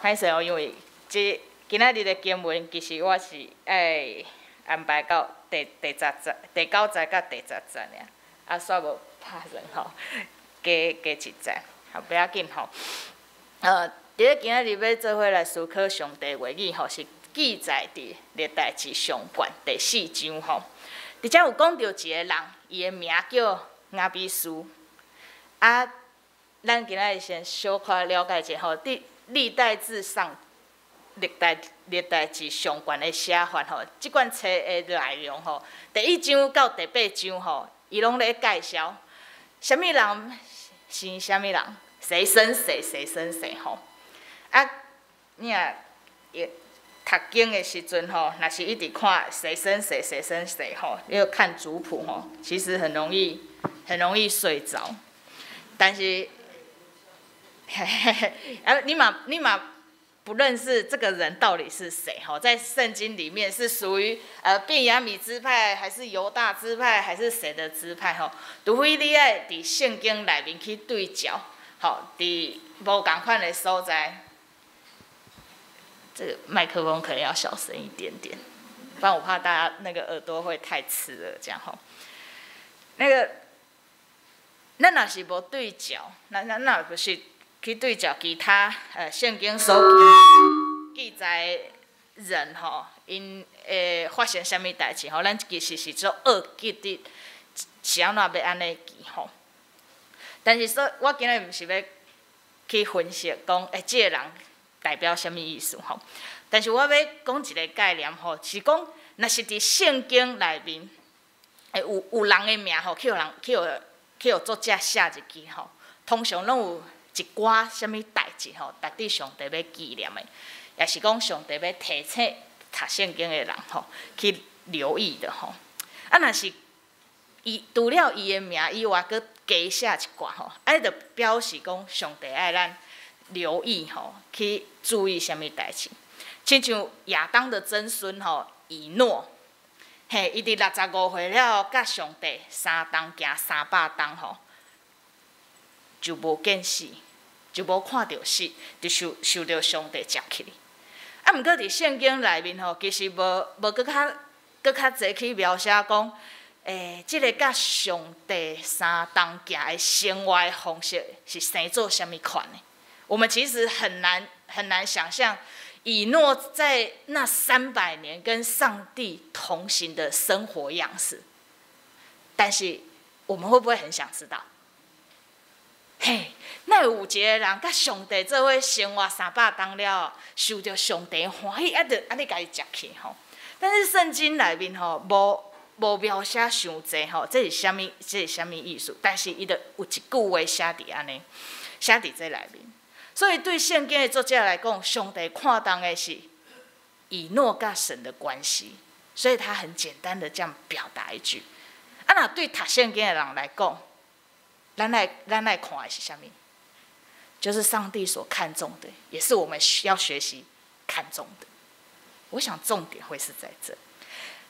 歹勢哦，因為這今仔日的經文，其實我是愛安排到第十節、第九節佮第十節爾，啊，煞無拍算吼，加一節，好，不要緊吼。佇咧今仔日欲做伙來思考上帝話語吼，是記載佇歷代志上卷第四章吼。佇遮有講著一个人，伊的名叫雅比斯。啊，咱今仔日先小可了解一下吼，佇歷代志上，歷代志上卷的寫法吼，這卷冊的內容吼，第一章到第八章吼，伊攏咧介紹啥物人生啥物人，誰生誰，誰生誰吼。啊，你若讀經的時陣吼，若是一直看誰生誰，誰生誰吼，你欲看族譜吼，其實很容易睡著。但是，嘿嘿嘿，啊，你嘛不認識這個人到底是誰吼，在聖經裡面是屬於便雅憫支派，還是猶大支派，還是誰的支派吼？除非你愛佇聖經內面去對照，吼，佇無仝款的所在。這個麥克風可能要小聲一點點，不然我怕大家那個耳朵會太刺耳，這樣吼。那個，咱若是無對照，咱若不是去對照其他聖經所記載人吼，𪜶會發生啥物代誌吼，咱其實是足僫記得是按怎欲按呢記吼。但是說，我今仔日毋是欲去分析講，欸，這个人代表啥物意思吼？但是我欲講一个概念吼，是講，若是佇聖經內面，會有人的名吼，去予作者寫入去吼，通常攏有一寡啥物代誌吼，值得上帝欲紀念的，也是講上帝欲提醒讀聖經的人吼，去留意的吼。啊，若是伊除了伊的名以外，閣加寫一寡吼，啊，就表示講上帝愛咱留意吼，去注意啥物代誌。親像亞當的曾孫吼，以諾，嘿，伊佇65歲了後，佮上帝相同行300冬吼，就無見死，就無看著死，就受著上帝接去。啊，毋過佇聖經內面吼，其實無閣較濟去描寫講，欸，這个佮上帝相同行的生活的方式是生做啥物款的？我們其實很難很難想象，以諾在那300年跟上帝同行的生活樣式。但是我們會不會很想知道？嘿，哪會有一个人佮上帝做伙生活三百冬了，受著上帝歡喜，啊，就按呢共伊接去吼。但是聖經內面吼，無描寫傷濟吼，這是啥物？這是啥物意思？但是伊就有一句話寫佇按呢，寫佇這內面。所以對聖經的作者來講，上帝看重的是以諾佮神的關係，所以他很簡單的這樣表達一句。啊，若對讀聖經的人來講，咱愛看的是啥物？就是上帝所看重的，也是我們需要學習看重的。我想重點會是在這。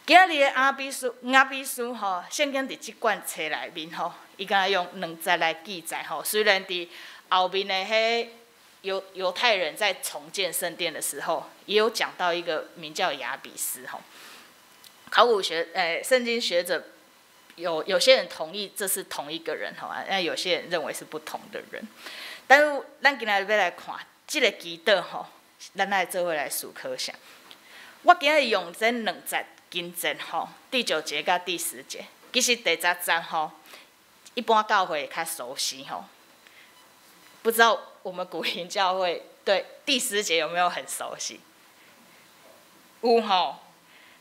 今仔日的雅比斯吼，聖經佇這卷冊內面吼，伊敢若用兩節來記載吼。雖然佇後面的彼猶太人在重建聖殿的時候，也有講到一個名叫雅比斯吼。考古學，聖經學者有些人同意這是同一個人吼，那有些人認為是不同的人。但是咱今仔日欲來看這个祈禱吼，咱來做伙來思考啥。我今仔日用這兩節經節吼，第九節佮第十節，其實第十節吼，一般教會較熟悉吼。不知道我們古林教會對第十節有沒有很熟悉？有吼。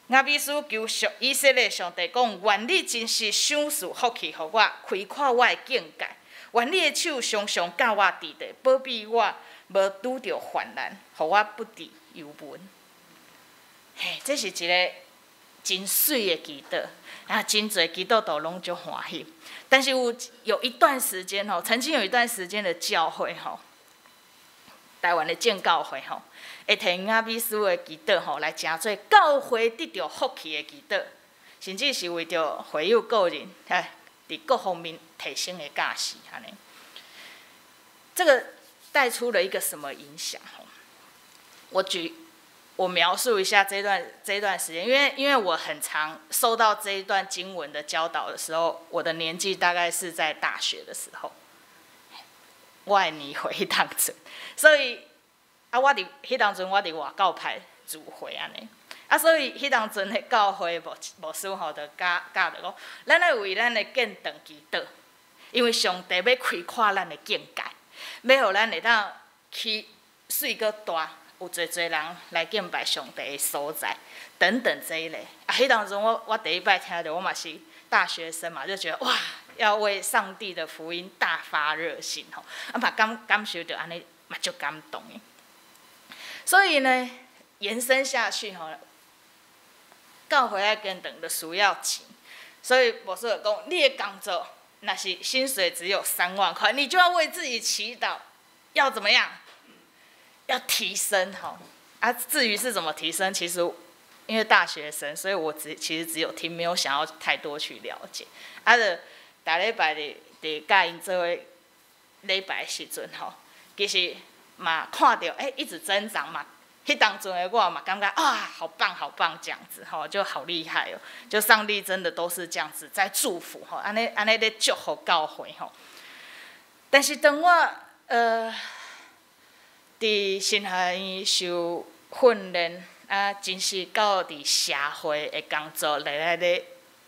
雅比斯求上以色列上帝講：願你真實賞賜福氣予我，開闊我的境界。願你的手常常佮我佇咧，保庇我無拄著患難，予我不致憂悶。嘿，這是一个真媠的祈禱，啊，真濟基督徒攏足歡喜。但是有一段時間吼，曾經有一段時間的教會吼，台灣的正教會吼，會提雅比斯的祈禱吼來成做教會得著福氣的祈禱，甚至是為著會友個人，哎，佇各方面提升的教示按呢。這個帶出了一個什麼影響？吼，我描述一下這段時間，因為我很常受到這一段經文的教導的時候，我的年紀大概是在大學的時候，我的年歲彼當陣，所以啊，我佇彼當陣我佇外教派聚會按呢，啊，所以彼當陣的教會牧師吼就教教著講，咱愛為咱的建堂祈禱，因為上帝欲開闊咱的境界，欲予咱會當起媠閣大。有濟濟人來敬拜上帝的所在，等等這一類。啊，彼當陣我第一擺聽著，我嘛是大學生嘛，就覺得哇，要為上帝的福音大發熱心吼，啊嘛感受著按呢嘛足感動的。所以呢，延伸下去吼，教會愛建堂就需要錢，所以牧師就講，你的工作若是薪水只有3萬塊，你就要為自己祈禱，要怎麼樣？要提升吼啊！至於是怎麼提升，其實因為大學生，所以我其實只有聽，沒有想要太多去了解。啊，就逐禮拜佇佮𪜶做伙禮拜的時陣吼，其實嘛看著欸一直增長嘛。彼當陣的我嘛感覺啊，好棒好棒這樣子吼，就好厲害哦！就上帝真的都是這樣子在祝福吼，按呢按呢咧祝福教會吼。但是當我佇神學院受訓練，啊，真實到佇社會的工作來咧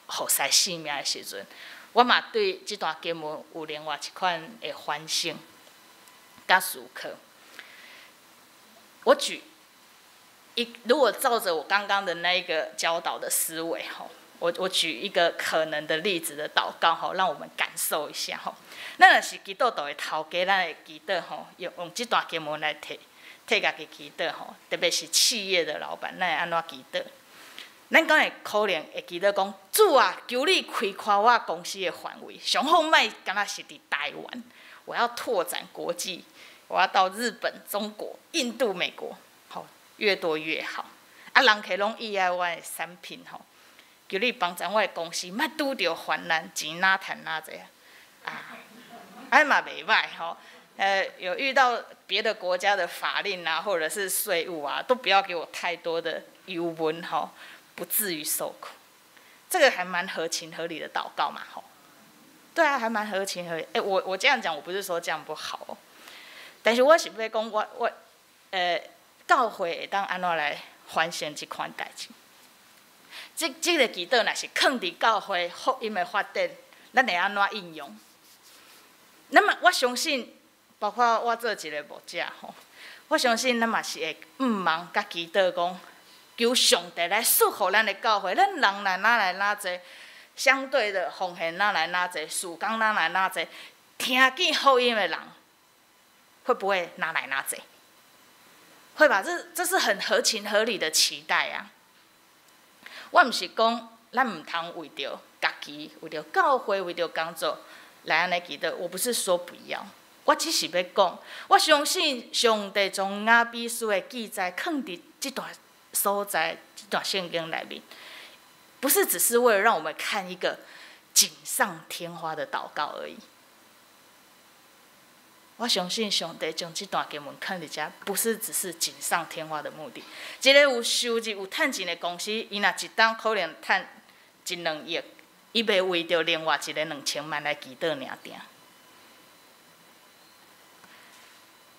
服侍性命的時陣，我嘛對這段經文有另外一款的反省佮思考。我舉一，如果照着我剛剛的那一個教導的思維吼，我舉一個可能的例子的禱告吼，讓我們感受一下吼。咱若是基督徒的頭家，咱會祈禱吼，用這段經文來替家己祈禱吼，特別是企業的老闆，咱會按怎祈禱？咱敢會可能會祈禱講：主啊，求你開闊我公司的範圍，上好莫干焦是佇台灣，我要拓展國際，我要到日本、中國、印度、美國，吼，越多越好。啊，人客攏喜愛我的產品吼，求你幫助我的公司，莫拄著煩難，錢若趁若濟啊，啊嘛袂䆀吼。有遇到別的國家的法令啊，或者是稅務啊，都不要給我太多的憂悶吼，不至於受苦。這個還蠻合情合理的禱告嘛吼。對啊，還蠻合情合理。欸，我這樣講，我不是說這樣不好哦，但是我是欲講我教會會當按怎來反省這款代誌？這個祈禱若是囥佇教會福音的發展，咱會按怎應用？那麼我相信，包括我做一個牧者吼，我相信咱嘛是會向望佮祈禱講，求上帝來賜福咱的教會，咱人來哪來哪濟，相對的奉獻哪來哪濟，事工哪來哪濟，聽見福音的人，會不會哪來哪濟？會吧？這是很合情合理的期待啊！我毋是講咱毋通為著家己、為著教會、為著工作來按呢祈禱，我不是說不要。我只是欲講，我相信上帝將雅比斯的記載囥佇這段所在、這段聖經內面，不是只是為了讓我們看一個錦上添花的禱告而已。我相信上帝將這段經文囥佇遮，不是只是錦上添花的目的。一個有收入、有趁錢的公司，伊若一冬可能趁一兩億，伊袂為著另外一个2000萬來祈禱爾定。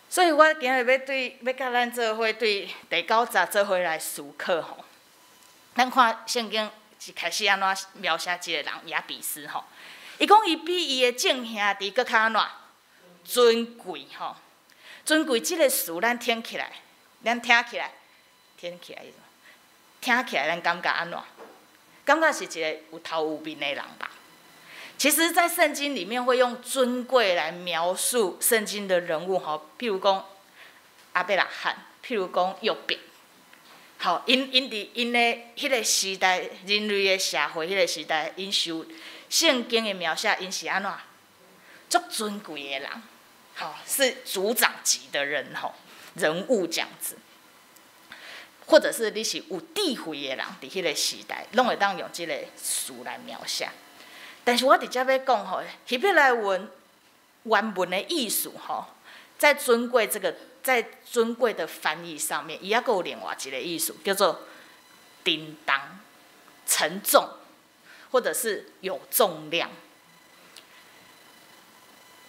所以我今日欲對欲佮咱做伙對第九節做伙來思考吼。咱看聖經一開始按怎描寫這個人雅比斯吼？伊講伊比伊的眾兄弟閣較按怎尊貴吼？尊貴這個詞，咱聽起來，咱聽起來，聽起來，聽起來，咱感覺按怎？感覺是一個有頭有面的人吧？其實，在聖經裡面會用尊貴來描述聖經的人物吼，譬如講亞伯拉罕，譬如講約伯，吼，𪜶佇𪜶的彼個時代，人類的社會彼個時代，𪜶受聖經的描寫，𪜶是按怎？足尊貴的人，吼，是族長級的人吼，人物這樣子，或者是你是有智慧的人，佇彼個時代，攏會當用這個詞來描寫。但是我佇遮欲講吼，希伯來文原文的意思吼，在尊貴這個在尊贵的翻译上面，伊犹阁有另外一个意思，叫做沉重、沉重，或者是有重量。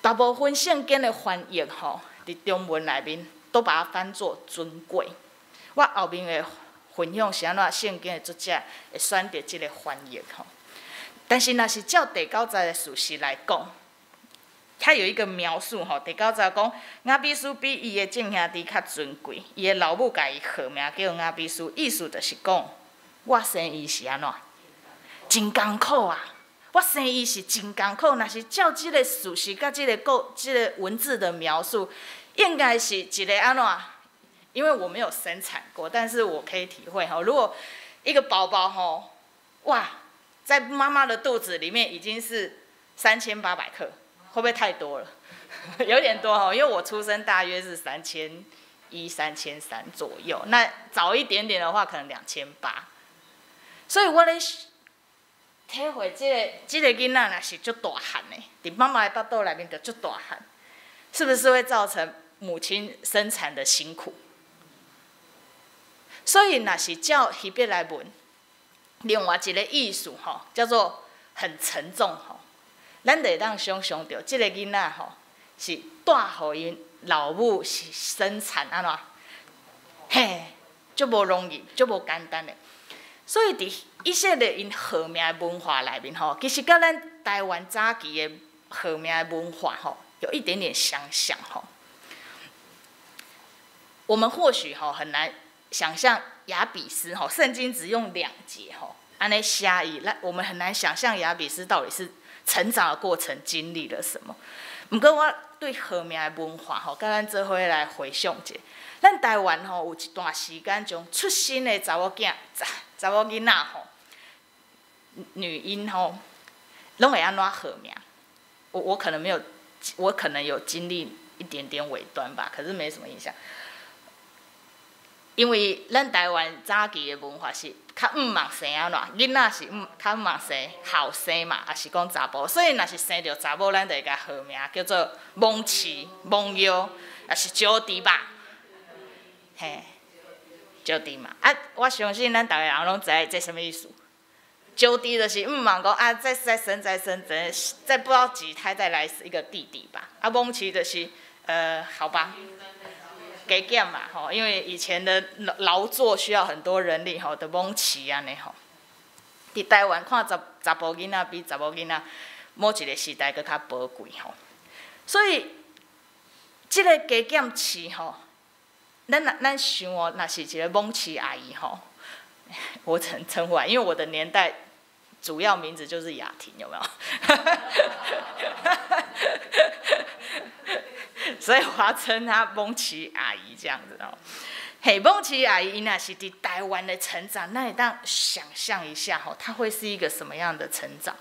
大部分圣经的翻译吼，伫中文内面都把它翻作尊贵。我后面会分享是按怎圣经的作者会选择这个翻译吼。但是若是照第九节的事实来讲，它有一个描述吼，第九节讲雅比斯比伊的众兄弟较尊贵，伊的老母共伊号名叫雅比斯，意思就是讲，我生伊是按怎？真艰苦啊！我生伊是真艰苦，若是照这个事实佮这个文字的描述，应该是一个按怎？因为我没有生产过，但是我可以体会吼，如果一个宝宝吼，哇，在妈妈的肚子里面已经是3800克，会不会太多了？有点多吼，因为我出生大约是3100、3300左右，那早一点点的话，可能2800。所以我咧体会這個囡仔若是足大漢的，佇媽媽的腹肚內面就足大漢，是不是會造成母親生產的辛苦？所以若是照希伯來文，另外一個意思吼，叫做很沉重吼，咱就會當想象著這個囡仔吼是帶予𪜶老母是生產按怎？嘿，足無容易，足無簡單的。所以佇以色列𪜶號名的文化內面吼，其實佮咱台灣早期的號名的文化吼，有一點點相像吼。我們或許吼很難想象雅比斯吼，聖經只用兩節吼，按呢寫伊，那我們很難想象雅比斯到底是成長的過程經歷了什麼。毋過我對號名的文化吼，佮咱做伙來回想者，咱台灣吼有一段時間將出生的查某囝、查某囡仔吼，女嬰吼，攏會按怎號名？我可能沒有，我可能有經歷一點點尾端吧，可是沒什麼印象。因為咱台灣早期的文化是較毋茫生按怎，囡仔是毋較毋茫生後生嘛，抑是講查埔，所以若是生著查某，咱就會共號名叫做罔飼、罔藥，抑是招娣吧，嘿，招娣嘛。啊，我相信咱逐个人攏知影這啥物意思。招娣就是毋茫講啊，再再生再生，再不知道幾胎再來一個弟弟吧。啊，罔飼就是好吧。加減嘛吼，因為以前的勞作需要很多人力吼，就罔飼按呢吼。佇台灣看查埔囡仔比查某囡仔，某一個時代閣較寶貴吼。所以，這個加減飼吼，咱想哦，若是一個罔飼阿姨吼，我只能稱呼啊，因為我的年代主要名字就是雅婷，有沒有？所以我要稱她罔飼阿姨這樣子哦。嘿，罔飼阿姨，伊若是佇台灣的成長，那會當想象一下吼，她會是一個什麼樣的成長？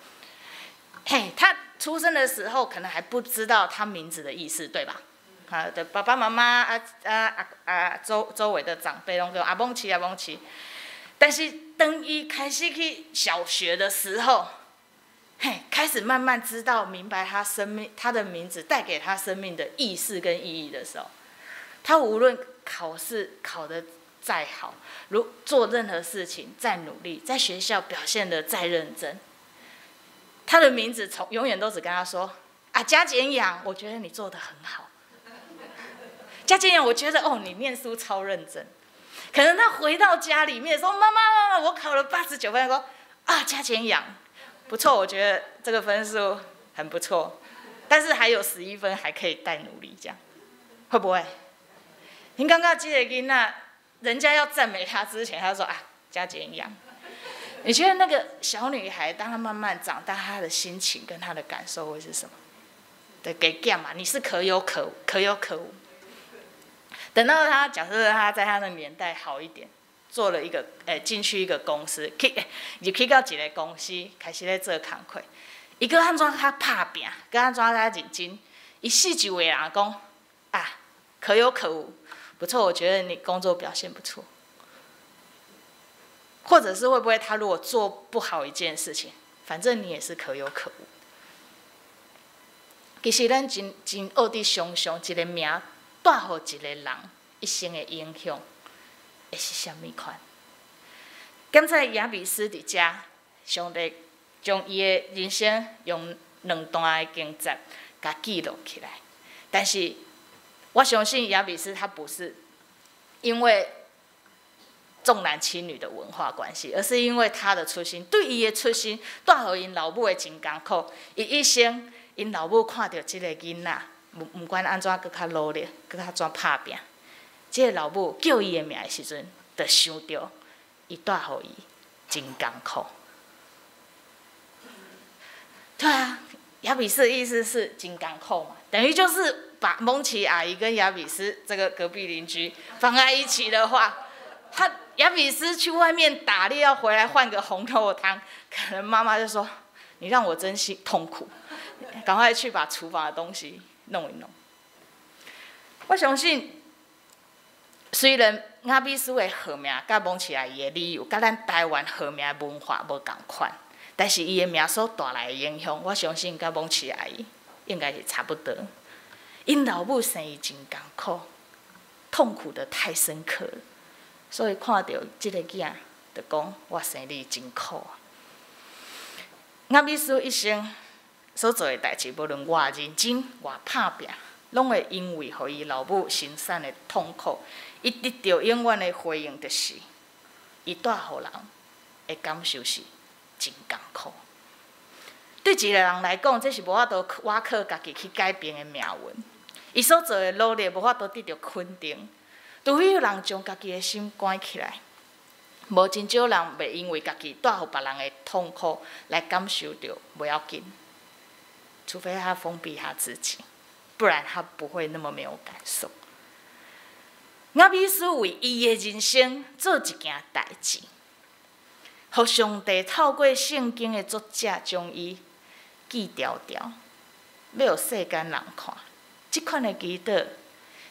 嘿，她出生的時候可能還不知道她名字的意思，對吧？啊，的爸爸媽媽啊啊啊啊，周圍的長輩攏叫阿罔飼阿罔飼。但是當伊開始去小學的時候，嘿，開始慢慢知道明白他生命，他的名字帶給他生命的意思跟意義的時候，他無論考試考得再好，如做任何事情再努力，在學校表現得再認真，他的名字從永遠都只跟他說啊，加減養，我覺得你做得很好。加減養，我覺得哦，你念書超認真。可能他回到家裡面說，媽媽媽媽，我考了89分，說啊，加減養。不錯，我覺得這個分數很不錯，但是還有11分還可以再努力，這樣會不會？你剛剛這個囡仔，人家要讚美他之前，他說啊，加減養。你覺得那個小女孩，當她慢慢長大，她的心情跟她的感受會是什麼？對，給幹嘛？你是可有可無，可有可無。等到她假設她在她的年代好一點。做了一個，進去一個公司，去入去到一個公司，開始咧做工課。伊閣按怎較拍拚，閣按怎較認真。伊四周圍人講，啊，可有可無，不錯，我覺得你工作表現不錯。或者是會不會他如果做不好一件事情，反正你也是可有可無。其實咱真真愛佇想象一個名帶予一个人一生的影響，會是啥物款？剛才雅比斯佇遮，上帝將伊的人生用兩段的經節共記錄起來。但是，我相信雅比斯他不是因為重男輕女的文化關係，而是因為他的出身，對伊的出身，帶予𪜶老母的真艱苦。伊一生，𪜶老母看著這个囡仔，毋管按怎閣較努力，閣較怎拍拚，這个老母叫伊的名的時陣，就想著伊帶予伊真艱苦。對啊，雅比斯的意思是真艱苦嘛，等於就是把蒙奇阿姨跟雅比斯這個隔壁鄰居放在一起的話，他雅比斯去外面打獵要回來換個紅豆湯，可能媽媽就說：“你讓我真心痛苦，趕快去把廚房的東西弄一弄。”我相信，雖然雅比斯的號名佮蒙奇阿姨的理由，佮咱台灣號名文化無仝款，但是伊的名所帶來的影響，我相信佮蒙奇阿姨應該是差不多。𪜶老母生伊真艱苦，痛苦得太深刻了，所以看著這个囝，就講我生你真苦啊。雅比斯一生所做的代誌，無論偌認真、偌拍拚，攏會因為予伊老母生產的痛苦，伊得著永遠的回應，就是伊帶予人的感受是真艱苦。對一個人來講，這是無法度我靠家己去改變的命運。伊所做的努力，無法度得著肯定。除非有人將家己的心關起來，無真少人袂因為家己帶予別人的痛苦來感受著袂要緊。除非他封閉他自己，不然他不會那麼沒有感受。雅比斯為伊的人生做一件代誌，予上帝透過聖經的作者將伊記牢牢，欲予世間人看。這款的祈禱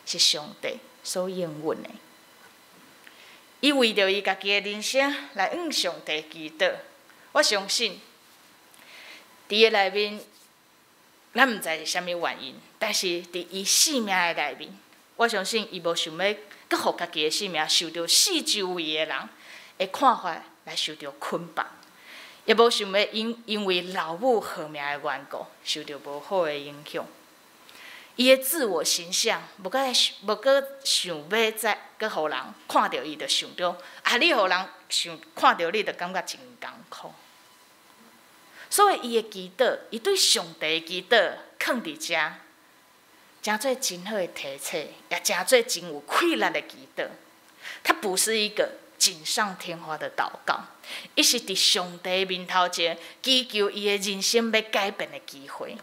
是上帝所應允的。伊為著伊家己的人生來向上帝祈禱，我相信，佇伊內面，咱毋知是啥物原因，但是佇伊性命的內面，我相信伊無想欲閣予家己的性命受著四周圍的人的看法來受著捆綁，也無想欲因為老母號名的緣故受著無好的影響。伊的自我形象無閣想欲再閣予人看著伊，就想著啊，你予人想看著你，就感覺真艱苦。所以伊的祈禱，伊對上帝的祈禱，囥佇遮，誠做真好的提醒，也誠做真有氣力的祈禱。它不是一個錦上添花的禱告，伊是佇上帝面頭前祈求伊的人生欲改變的機會。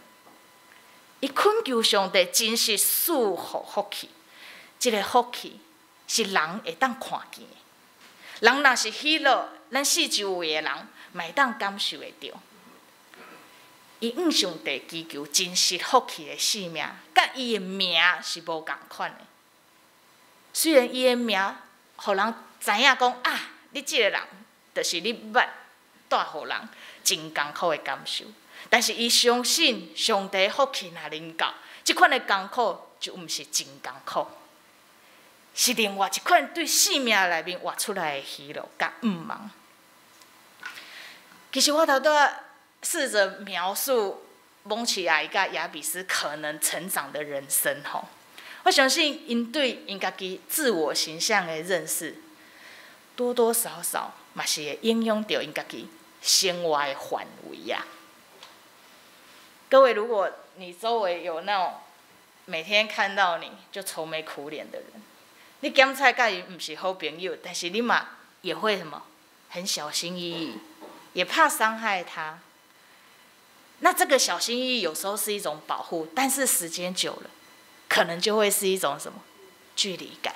伊懇求上帝真實賜予福氣，這个福氣是人會當看見的。人若是喜樂，咱四周圍的人嘛會當感受會著。伊向上帝祈求真實福氣的性命，佮伊的名是無仝款的。雖然伊的名，予人知影講啊，你這个人，就是你捌帶予人真艱苦的感受。但是伊相信上帝福氣若臨到，這款的艱苦就毋是真艱苦，是另外一款對性命內面活出來的喜樂佮向望。其實我頭拄仔試著描述蒙奇阿姨佮雅比斯可能成長的人生吼，我相信𪜶對𪜶家己自我形象的認識，多多少少嘛是會影響著𪜶家己生活的範圍啊。各位，如果你周圍有那種每天看到你就愁眉苦臉的人，你檢菜佮伊毋是好朋友，但是你嘛也會什麼，很小心翼翼，也怕傷害他。那這個小心翼翼有時候是一種保護，但是時間久了，可能就會是一種什麼距離感，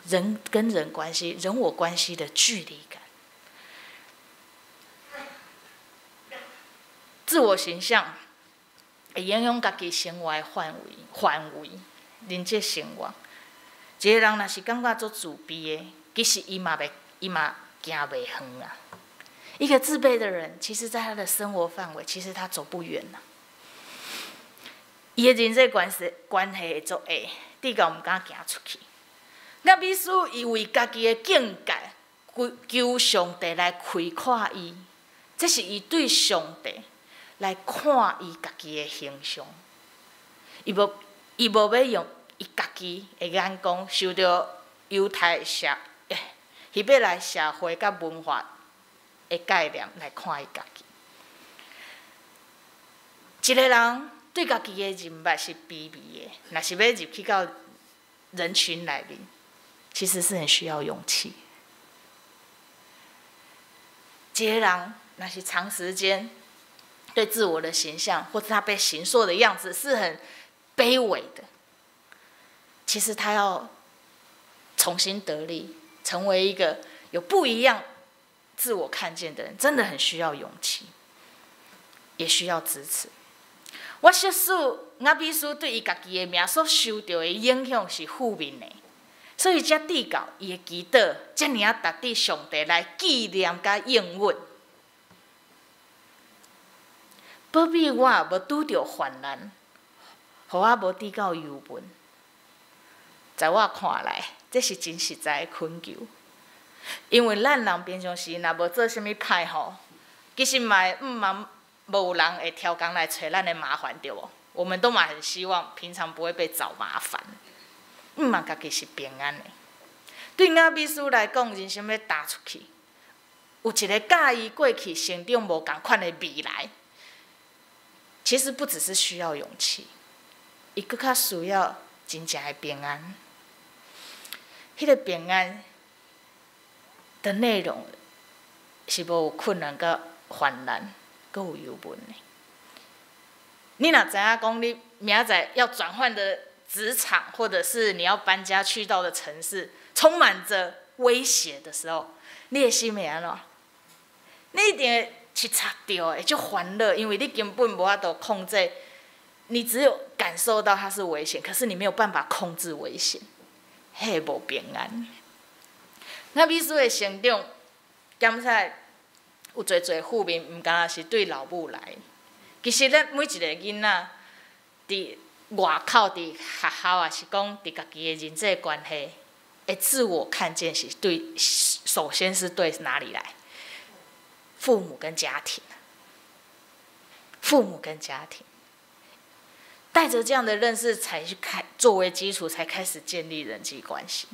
人跟人關係、人我關係的距離感，自我形象會影響家己生活的範圍、人際生活。一個人若是感覺足自卑的，其實伊嘛行袂遠啊。一個自卑的人，其實在他的生活範圍，其實他走不遠啊。伊的人際關係會做會直到毋敢行出去。雅比斯伊為家己的境界，求上帝來開闊伊，這是伊對上帝來看伊家己的形象。伊無欲用伊家己的眼光，受著猶太社、希伯來社會佮文化的概念來看伊家己。一个人對家己的認捌是卑微的，若是欲入去到人群內面，其實是很需要勇氣。一个人若是長時間對自我的形象，或者他被形塑的樣子是很卑微的，其實他要重新得力，成為一個有不一樣自我看見的人，真的很需要勇氣，也需要支持。我設使雅比斯對伊家己的命所受著的影響是負面的，所以才致到伊的祈禱遮爾仔值得上帝來紀念佮應允。保庇我無拄著患難，予我無致到憂悶。在我看來，這是真實在的懇求。因為咱人平常時若無做啥物歹吼，其實嘛會毋茫無人會刁工來揣咱的麻煩，對無？我們都嘛很希望平常不會被找麻煩，毋茫家己是平安的。對雅比斯來講，人生欲踏出去，有一个佮伊過去成長無仝款的未來，其實不只是需要勇氣，伊閣較需要真正的平安。彼個平安的內容是無有困難佮患難，閣有憂悶的。你若知影講，你明仔載要轉換的職場，或者是你要搬家去到的城市，充滿著威脅的時候，你的心會按怎？你一定會揤著，會足煩惱，因為你根本無法度控制，你只有感受到它是危險，可是你沒有辦法控制危險，彼個無平安。雅比斯的成長，檢測有濟濟負面，毋敢若是對老母來。其實咱每一个囡仔，佇外口、佇學校，抑是講佇家己的人際關係，的自我看見是對，首先是對哪裡來？父母跟家庭。父母跟家庭，帶著這樣的認識，才去開作為基礎，才開始建立人際關係。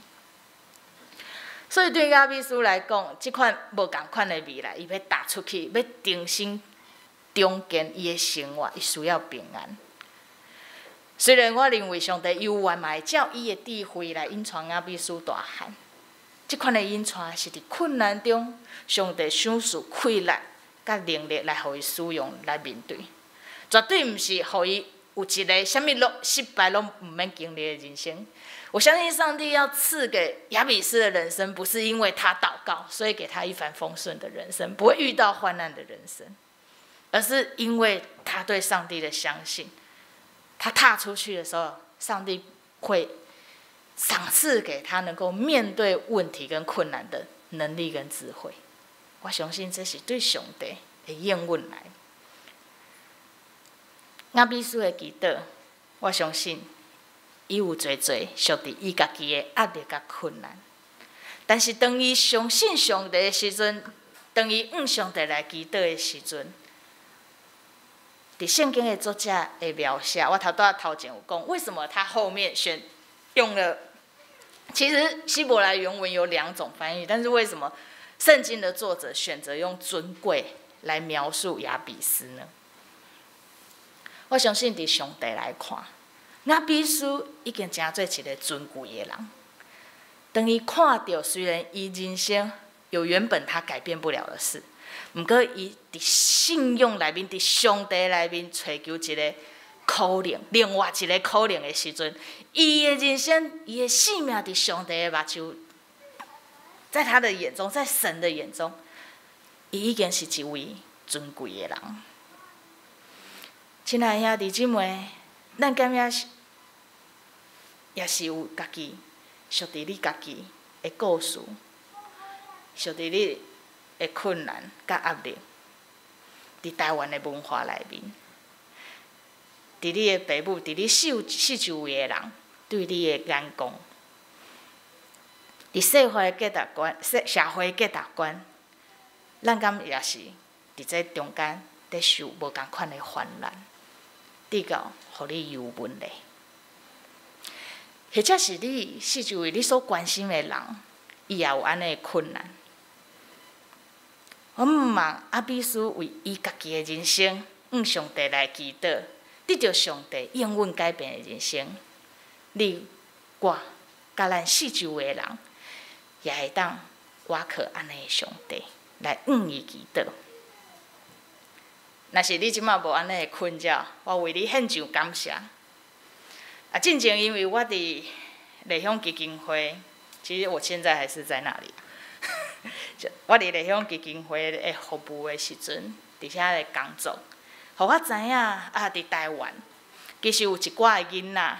所以對雅比斯來講，這款無仝款的未來，伊欲踏出去，欲重新重建伊的生活，伊需要平安。雖然我認為上帝猶原嘛會照伊的智慧來引帶雅比斯大漢，這款的引帶是佇困難中，上帝賞賜氣力佮能力來予伊使用來面對，絕對毋是予伊有一个啥物攏失敗攏毋免經歷的人生。我相信上帝要賜給雅比斯的人生，不是因為他禱告，所以給他一帆風順的人生，不會遇到患難的人生，而是因為他對上帝的相信。他踏出去的時候，上帝會賞賜給他能夠面對問題跟困難的能力跟智慧。我相信這是對上帝的應允來。雅比斯的祈禱，我相信伊有濟濟屬佇伊家己的壓力佮困難，但是當伊相信上帝的時陣，當伊向上帝來祈禱的時陣，佇聖經的作者的描寫，我頭拄仔頭前有講，為什麼他後面選用了？其實希伯來原文有兩種翻譯，但是為什麼聖經的作者選擇用尊貴來描述雅比斯呢？我相信佇上帝來看，雅比斯已經成做一个尊貴的人。當伊看著，雖然伊人生有原本他改變不了的事，毋過伊佇信仰內面，佇上帝內面揣求一个可能，另外一个可能的時陣，伊的人生，伊的性命佇上帝的目睭，在他的眼中，在神的眼中，伊已經是一位尊貴的人。親愛的兄弟姊妹，咱敢也是，也是有家己屬佇你家己的故事，屬佇你的困難佮壓力，佇台灣的文化內面，佇你的爸母，佇你四周圍的人，對你的眼光，佇社會價值觀、社會價值觀，咱敢也是佇這中間佇受無仝款的患難，直到予你有問題，或者是你四周圍你所關心的人，伊也有按呢的困難。我毋望雅比斯為伊家己的人生，向上帝來祈禱，得著上帝應允改變的人生。你、我、佮咱四周圍的人，也會當倚靠按呢的上帝來向伊祈禱。若是你這馬無按呢的困擾，我為你獻上感謝。啊，進前因為我佇麗香基金會，其實我現在還是在那裡。我佇麗香基金會的服務的時陣，佇遐咧工作，予我知影啊，佇台灣其實有一寡的囡仔，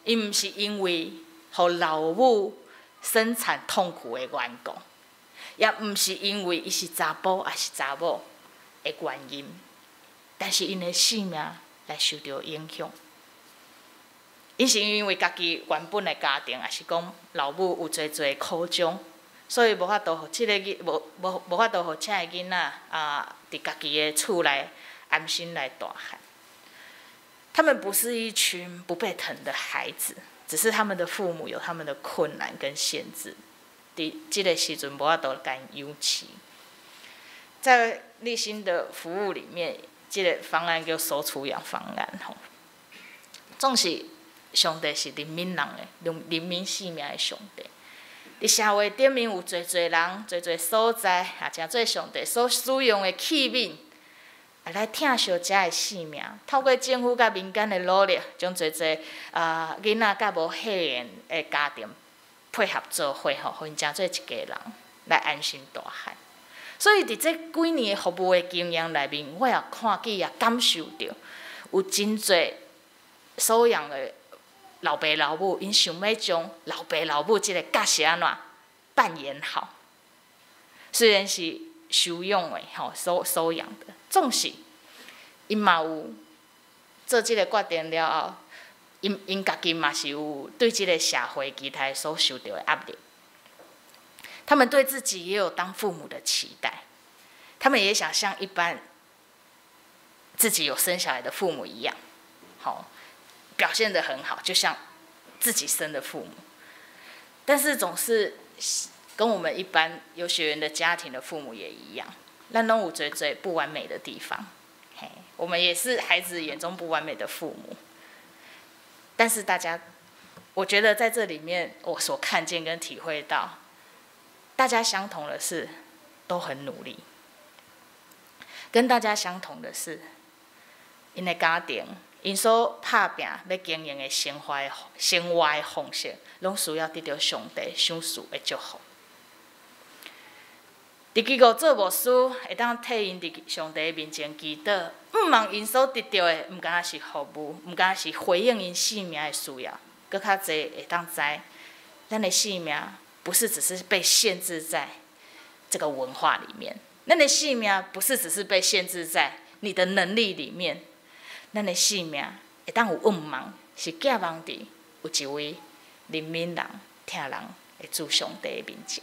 伊毋是因為予老母生產痛苦的緣故，也毋是因為伊是查埔抑是查某的原因，但是𪜶的性命來受著影響。𪜶是因為家己原本的家庭，抑是講老母有濟濟苦衷，所以無法度予這个囡無法度予遮个囡仔啊，佇家己的厝內安心來大漢。他們不是一群不被疼的孩子，只是他們的父母有他們的困難跟限制，佇這个時陣無法度共𪜶養飼。在立新的服務裡面，這个方案叫收儲養方案吼。總是上帝是憐憫人的，憐憫性命的上帝。佇社會頂面有濟濟人、濟濟所在，也成做上帝所使用的器皿，啊，來疼惜遮的性命。透過政府佮民間的努力，將濟濟啊囡仔佮無血緣的家庭配合做伙吼，予𪜶成做一家人來安心大漢。所以佇這幾年的服務的經驗內面，我也看見也感受著，有真濟收養的老爸老母，𪜶想欲將老爸老母這个角色按怎扮演好。雖然是收養的吼，收養的，總是𪜶嘛有做這个決定了後，𪜶家己嘛是有對這個社會其他所受著的壓力。他們對自己也有當父母的期待，他們也想像一般自己有生小孩的父母一樣，好，表現得很好，就像自己生的父母。但是總是跟我們一般有血緣的家庭的父母也一樣，咱攏有濟濟不完美的地方，嘿，我們也是孩子眼中不完美的父母。但是大家，我覺得在這裡面，我所看見跟體會到，大家相同的是，都很努力。跟大家相同的是，𪜶的家庭，𪜶所拍拚欲經營的生活的方式，攏需要得著上帝賞賜的祝福。佇機構做牧師，會當替𪜶佇上帝面前祈禱，毋望𪜶所得著的，毋干焦是服務，毋干焦是回應𪜶性命的需要，閣較濟會當知，咱的性命不是只是被限制在這個文化裡面，咱的性命不是只是被限制在你的能力裡面，咱的性命會當有向望，是寄望佇有一位憐憫人、疼人的主上帝面前。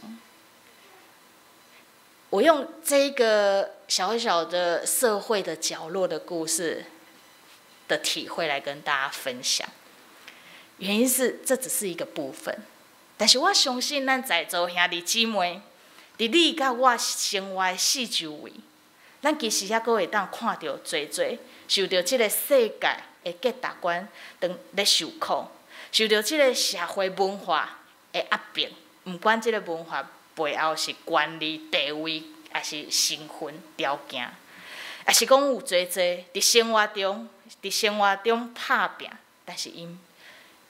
我用這個小小的社會的角落的故事的體會來跟大家分享，原因是這只是一個部分，但是我相信咱在座兄弟姊妹，佇你佮我生活的四周圍，咱其實猶閣會當看著濟濟受著這个世界的價值觀當咧受苦，受著這个社會文化的壓迫，毋管這个文化背後是權力、地位，抑是身份條件，抑是講有濟濟佇生活中拍拚，但是𪜶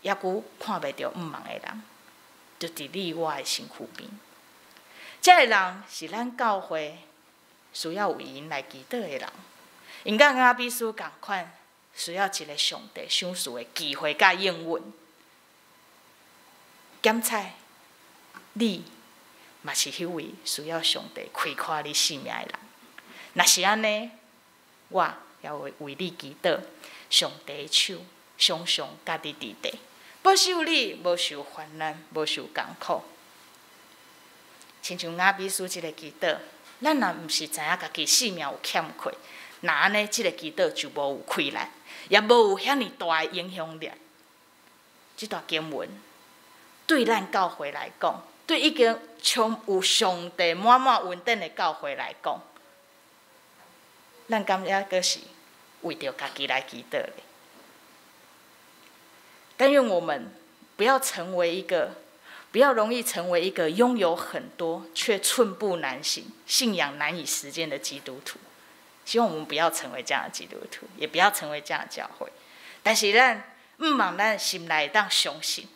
猶閣看袂著向望的人，就佇你我的身軀邊。這个人是咱教會需要為𪜶來祈禱的人，𪜶佮雅比斯仝款，需要一个上帝賞賜的機會佮應允。檢採你嘛是彼位需要上帝開闊你性命的人。若是按呢，我也會為你祈禱，上帝的手常常佮你佇底，保守你無受患難，無受艱苦。親像雅比斯這个祈禱，咱若毋是知影家己性命有欠缺，若按呢，這个祈禱就無有氣力，也無有遐爾大的影響力。這段經文對咱教會來講，對已經充有上帝滿滿恩典的教會來講，咱敢猶閣是為著家己來祈禱的？但願我們不要容易成為一個擁有很多卻寸步難行、信仰難以實踐的基督徒。希望我們不要成為這樣的基督徒，也不要成為這樣的教會。但是咱毋望咱心內會當相信，